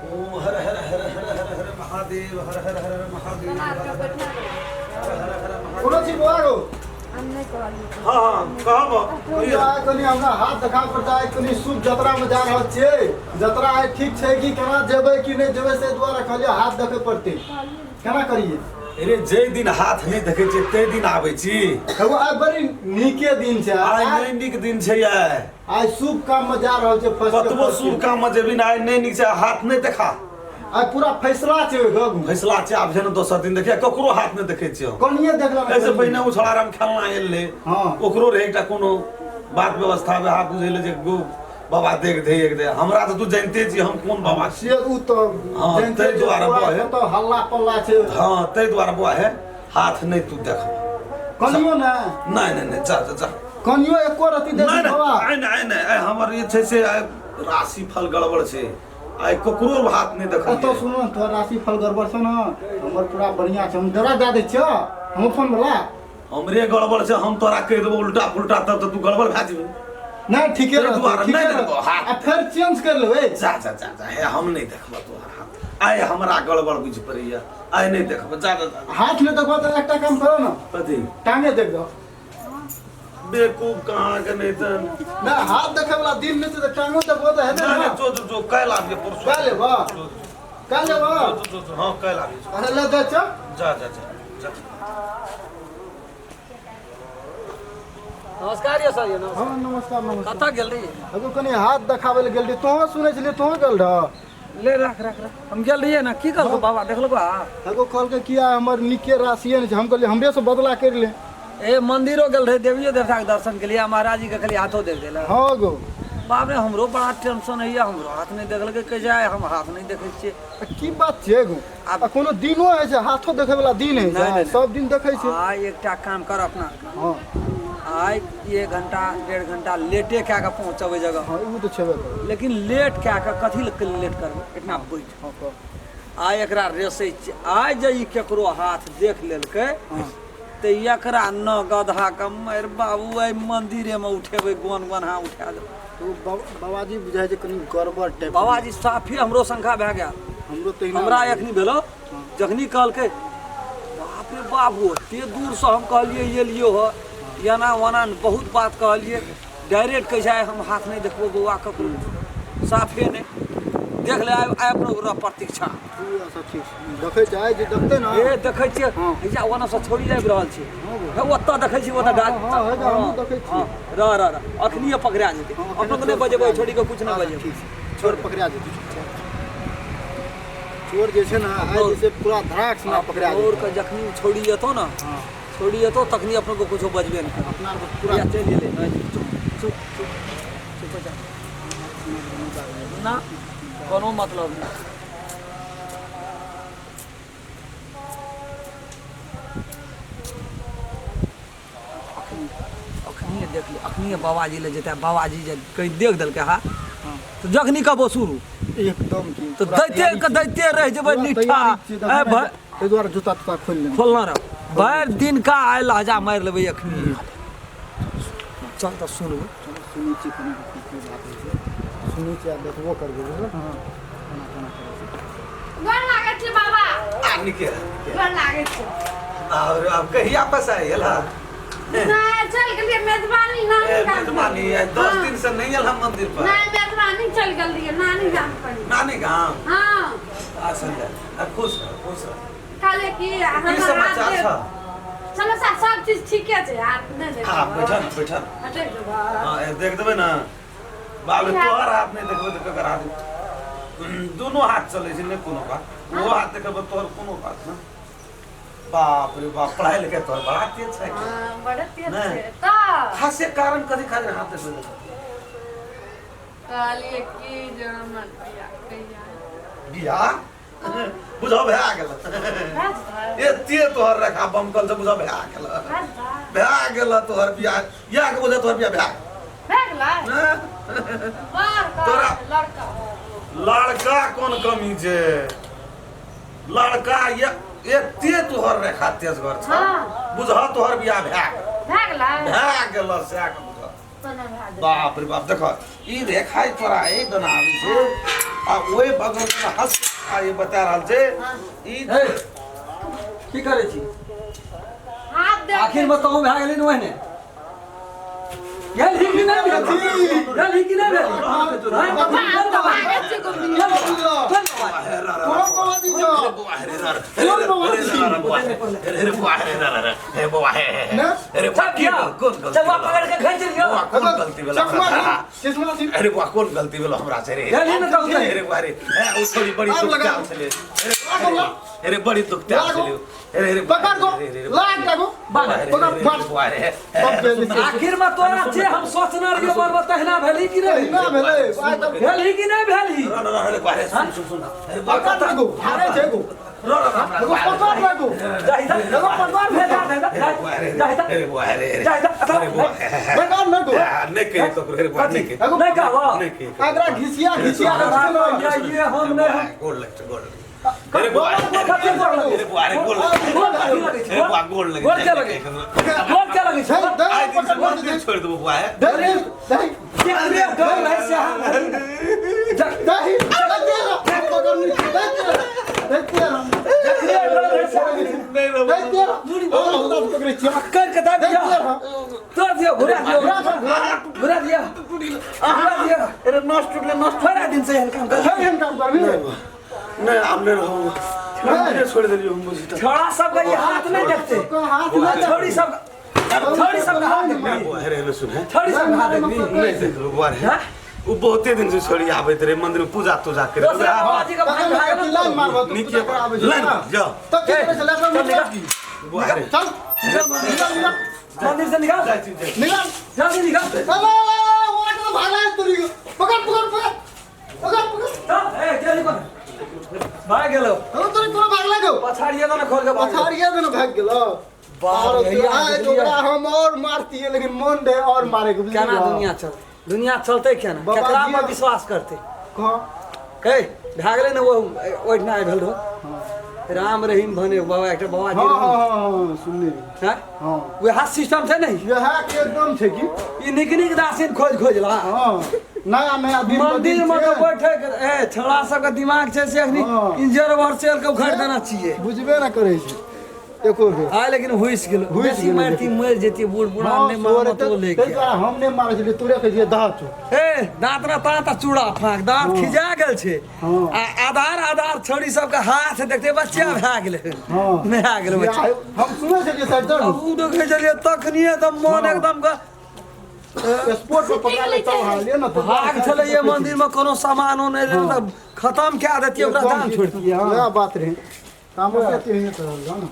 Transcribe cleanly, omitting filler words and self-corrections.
ओम हर हर हर हर हर हर महादेव हर हर हर हर महादेव हर हर हर महादेव। कोनो चीज बौआ गो हम नहि कहलियै। हाँ हाँ कहब कहियो आइ कनि हमरा हाथ देखा पड़ता है, कनि शुभ जतरा में जा रहल छियै। जतरा आइ ठीक छै कि केना जेबै कि नहि जेबै, से दुआरे कहलियै हाथ देखे पड़तै, केना करियै? अरे जे दिन हाथ नहि देखै छियै ते दिन आबै छी। एगो आइ बड़ी नीके दिन छै। आइ आइ नहि नीक दिन छै आइ। आइ शुभ काम में जा रहल छै। फर्स्ट कतबो शुभ काम में जेबी ने आइ नहि नीक छै, हाथ नहि देखा। आइ पूरा फैसला छै ओहि गगू। फैसला छै आब छै ने दोसर दिन देखिए, ककरो हाथ नहि देखै छियै हम। कनिये देखला एहिसँ पहिने ओ छौड़ा राम खेलना आयल रहै। ओकरो रहै एकटा कोनो बात व्यवस्था वएह बुझै लए जे गो बाबा देख दे एक दे। हमरा तऽ तू जानिते छी हम कोन बाबा छी। से उ तऽ हाँ, जानिते ताहि छै, दुआरे पूरा बौआ हे। कतऽ हल्ला पल्ला छै। हाँ ताहि दुआरे बौआ हे हाथ नहि तू देख। कनियो ने? नहि नहि नहि, जा जा जा। कनियो एको रति देख नहि नहि बाबा। आइ नहि आइ नहि आइ हमर जे छै से आइ राशि फल गड़बड़ छै, आइ ककरो हाथ नहि एतऽ देखलियै। सुनो ने, तोहर राशि फल गड़बड़ छौ ने, हमर पूरा बढ़िया छै। हम दरा दए दै छियौ हम फोन वाला। हमरे गड़बड़ छै, हम तोरा कहि देबो उल्टा पुल्टा तब तऽ तू गड़बड़ भए जेबही। नहि ठीके ताहि रहतै, दुआरे ठीके नहि रहतै। देखबो हाथ। आ फेर चेंज कर लेबै। जा जा जा जा, हे हम नहि देखबो तोहर हाथ, आइ हमरा गड़बड़ बुझि पड़ैया, आइ नहि देखबो, जा जा जा। हाथ नहि देखबो तऽ एकटा काम करो ने। कथी? टांगे देख दो। बेवकूफ कहाँ के नहि तऽ। नहि हाथ देखे वाला दिन नहि छै तऽ टांगो देखबो तऽ हेतै नहि ने। नहि, जो जो जो काल्हि आबियै परसू। काल्हि एबऽ? जो, जो, काल्हि एबऽ? जो, जो, जो, हाँ काल्हि आबियै। अच्छा ले जाइ छियौ। जा जा जा जा। नमस्कार यौ सर, यौ नमस्कार। हाँ नमस्कार नमस्कार। कतऽ गेल रहियै? एगो कनि हाथ देखाबै लए गेल रहियै, तोहूँ सुनै छलियै तोहूँ गेल रह? ले रख रख रख, हम गेल रहियै ने, की कहलको बाबा देखलको? आ एगो कहलकै किया हमर नीके राशिए नहि छै, हम कहलियै हमरे से बदला करि ले। ए मंदिरो गेल रहे, देवियो देवता के दर्शन के लिए, महाराज जी के खाली हाथो देख देला। हाँ गो। बाप रे हमरो बड़ा टेंशन होइया, हमरो हाथ नहि देखलकै, कहै छै आइ हम हाथ नहि देखै छियै। आ की बात छै गो? आ कोनो दिनो होइ छै हाथो देखै वाला दिन होइ नहि, छै? नहि। सब दिन देखै छै। आइ एकटा काम कर अपना। हाँ आइ एक घंटा डेढ़ घंटा लेटे कए कऽ पहुँचबै जगह। हाँ ओ तऽ छेबे करै। लेकिन लेट कए कऽ कथी लए लेट करबै, एतना बैठ। हाँ कह। आइ एकरा रेसै छियै, आइ जे ई केकरो हाथ देख लेलकै तऽ एकरा न गधा के मारि बाबू एहि मंदिरे मे उठेबै, गोन गोनहा उठा देबै। तो बाबाजी बुझाइ छै कनि गड़बड़ टाइप। बाबाजी साफे हमरो शंका भए गेल। हमरो तहिना। हमरा एखनी भेलो जखनी कहलकै बाप रे बाप ओते दूरसँ हम कहलियै एलियो ह एना ओना बहुत बात कहलियै, डायरेक्ट कहै छै आइ हम हाथ नहि देखबो बौआ ककरो, साफे नहि देख ले। आइ आइ अपनो रह प्रतीक्षा। अच्छा ठीक छै, देखै छै आइ जे देखतै ने। ए देखै छियै। हाँ। हैया ओना से छोड़ी आबि रहल छै। हाँ गो। हे ओतऽ देखै छी ओतऽ डाल। हाँ, हाँ, हैया हमहूँ देखै छियै। हाँ, रह रह रह अखनिये पकड़ा जेतै। हाँ, अपनो के नहि बजेबै, छोड़ी के कुछ नहि अच्छा, बजेबै। ठीक छै, चोर पकड़ा जेतै। चोर जे छै ने आइ जे छै पूरा धड़ाक से पकड़ा और जेतै। के जखनी ओ छोड़ी एतौ ने, छोड़ी एतौ तखनी अपनो के कुछो बजबे नहि करतौ। अपना आरके पूरा पूरा चलि एलै। चुप चुप चुप चुप हो जा ना, कोनो मतलब नहि। अखनी देख ले, अखनी बाबाजी ले जेतै, बाबाजी जे कहीं देख देलकै हा तऽ जखनी कहबो शुरू एकदम की तऽ पूरा दैते तैयारी के छियै। दैते रहि जेबै। पूरा निठा तैयारी छियै, ए देखबै भाइ ताहि दुआरे जूता तूता खोलि लेने। खोलना रह, भरि दिन का आइ लहजा मारि लेबै अखनी। चल तऽ सुनबै। चलू सुनै छियै कनि की की बात होइ छै, सुनै छियै आ देखबो करबै, बुझल? केना केना करै छै। गोर लागै छी बाबा। आ निके रह, निके। गोर लागै छी। और अब कहिया पसाई एला? नहि चल गेलियै मेजबानी नानी ए गाम पर। मेजबानी आइ 10 हाँ। दिन से नहीं एल हम मंदिर पर। नहि मेजबानी चल गेल रहियै नानी गाम पर। नानी गाम? हाँ। आ संजय आ खुश रह खुश रह। कहलियै कि की हमर समाचार हाथ छ? समाचार सब चीज ठीके छै, हाथ नहि देखबै। हाँ बैठा ना बैठा ना। हटै देबै। हाँ ए, देख देबै ना बाप रे, तोहर हाथ नहीं देखबै तऽ ककर हाथ? दोनों हाथ चलै छै, नहि कोनो बात, ओहो हाथ देखबै तोहर कोनो बात ना। बाप रे बाप, पढ़ाई लिखाई तोहर बड़ा तेज छै। हाँ, बड़ा तेज नहि। छै तऽ खासे कारण कथी खातिर हाथ देखबै? कहलियै कि जे हमर बियाह कहिया? बियाह बुझौ भए गेल। भए जेतै? एते तोहर रेखा बमकल छै, बुझौ भए गेल। भए जेतै? भए गेल तोहर बियाह, इएह के बुझौ तोहर बियाह भए गेल। भए गेलै? हँ? बड़ तोरा- लड़का लड़का कोन कमी छै? लड़का ये एते तोहर रेखा तेजगर छ। हाँ। बुझह तोहर बियाह भए गेल। भए गेलै? भए गेल सएह के बुझह। कोना भए जेतै? बाप रे बाप, देख ई रेखा तोरा एहि दना आबै छै। आ ओहि भगवान हंस आ ई बता रहल छै ई हे, की करै छी हाथ देख आखिर में तहु भए गेली ने ओहने गेल ही कि नहि भेल गेल ही कि नहि भेल हैं? बाबा तो भागे छी गुमनी चल चल बाबा। कोन बाबा जी छौ? ने? चल किया? चल बा पकड़ के खींच लियो चश्मा दी, चश्मा दी। अरे बुआ कोन गलती भेलो हमरा से रे गेल ही ने तहु से। अरे बुआ रे ए, ओ छोरी बड़ी आब दुख लगा। त्याल छले लागो, ला। अरे बड़ी दुख त्याल लागो। छले अरे अरे पकड़ गो, लाग लागो। बाबा, पकड़, मार। बुआ रे सब भेल छै। आखिर में तोरा जे हम सोचने रहियो बरबर तहिना भेली कि नहि तहिना भेलै। आइ तक भेली कि नहि भेली र र अरे बुआ रे सुन सुन सुन अरे बुआ पकड़ लागो, भारे छै गो। र र हमरा एगो पकड़ लागो। जाहि दा एगो पकड़ जा जा जा जा जा अरे बुआ रे जा जा अरे बुआ पकड़ लागो। नहीं कही तो अरे बुआ नहीं कही नहीं कहबो नहीं कही एकरा घिसिया घिसिया के चलो। ये हम नहीं हम गोल लग गोल अरे बुआ अरे बुआ रे गोल गोल कथी लगै छै अरे बुआ गोल लगे गोल क्या लगे गोल क्या लगे छै दे, दे, आइ दिन से पकड़ मंदिर दे। छोड़ देबो बुआ है दे, दे, दे, केकरे डर रहै से हम दे, दे, दे, पकड़ नी, दे, दे, दे, दे, केकरे डर रहै से हम नहीं दे, दे, और हमरा पकड़ै छियै। कर के दाबि दे, दिया दे, तोड़ दियो घुरा दियो घुरा दियो घुरा दियो अरे नस टूटले नस बड़ा दिन से एहन काम कर हे, एहन काम करबी? नहीं हम नहीं रहूंगा मंदिर छोड़ देलियो हम बुझी त छोड़ा सब के ये हाथ नहीं देखते सबके हाथ नहीं छोड़ी सब छोड़ी सब के हाथ देखबी बुआ अरे हेलो सुन है छोड़ी सब के हाथ देखबी नहीं देखलो बुआ रे हाँ? उ बहुते दिन से छोड़ी आबैत रहे मंदिर में पूजा तूजा करे दोसरा बाबाजी के भाग तखन भाग अथी लाइन मारबह तू, नीचे पूजा कराबै छै लाइन ना। जाओ। तब की करै छै, लाइन मार, चल निकाल। बुआ रे चल, निकाल, निकाल, मंदिर से निकाल निकाल। जल्दी निकाल अबे, ओकरा के तो भागला है तोरी। पकड़, पकड़, पकड़। पकड़, पकड़। चल ए गेली कोन भाग गेलो अरे तोरी कोना भागला गो? पछाड़िए दो ना खोल के भाग गेलो। पछाड़िए देने भाग गेलो। बाप आरो रे, तो यार, आइ तो ओकरा हम और मारतियै लेकिन मन रहे और मारे के बुझलियै? केना दुनिया चल दुनिया चलते केना बाबा केकरा जी, पर विश्वास करते कह। कहे भए गेलै ने ओ ओहिठिना आइ भेल रहो राम रहीम भने बाबा एकटा बाबा जी हाँ, रहौ। हाँ, हाँ, हाँ, सुनने रही। हैं? हाँ। वएह सिस्टम छै ने इएह के एकदम छै कि ई नीक नीक दासीन खोज खोज ला हाँ नया नया दिन पर मंदिर दिन में छै। के बैठे के ए छोड़ा सबके दिमाग छै से अखनी हाँ। इंजर वर्सेल के उखाड़ देना चाहिए बुझबे ना करै छै एको बेर आइ लेकिन हुइस गेलो हुइस बेसी गेलो। मारती मरि जेती बूढ़ बुढ़ान हाँ, नहि सोरे मारत ओ तऽ- ले ताहि के दुआरे हम नहि मारै छलियै तोरे कहै छियै दह चो ए दाँत ना ताँत आ चूड़ा फाँक दाँत खिजा गेल छै हाँ। आ आधार आधार छोड़ी सबके हाथ देखते बच्चा भए गेलै हाँ। भए गेलै बच्चा हम सुनै छलियै सर आ उ देखै छलियै तखनिए तऽ मन एकदम के स्पोर्ट पर पकड़ा ले तब हालिए ना तो भाग छलै ये मंदिर में कोनो सामानो नहि रहै तऽ खतम कए देतियै ओकरा जान छोड़ि वएह बात रहै तामस एते होइए तऽ जान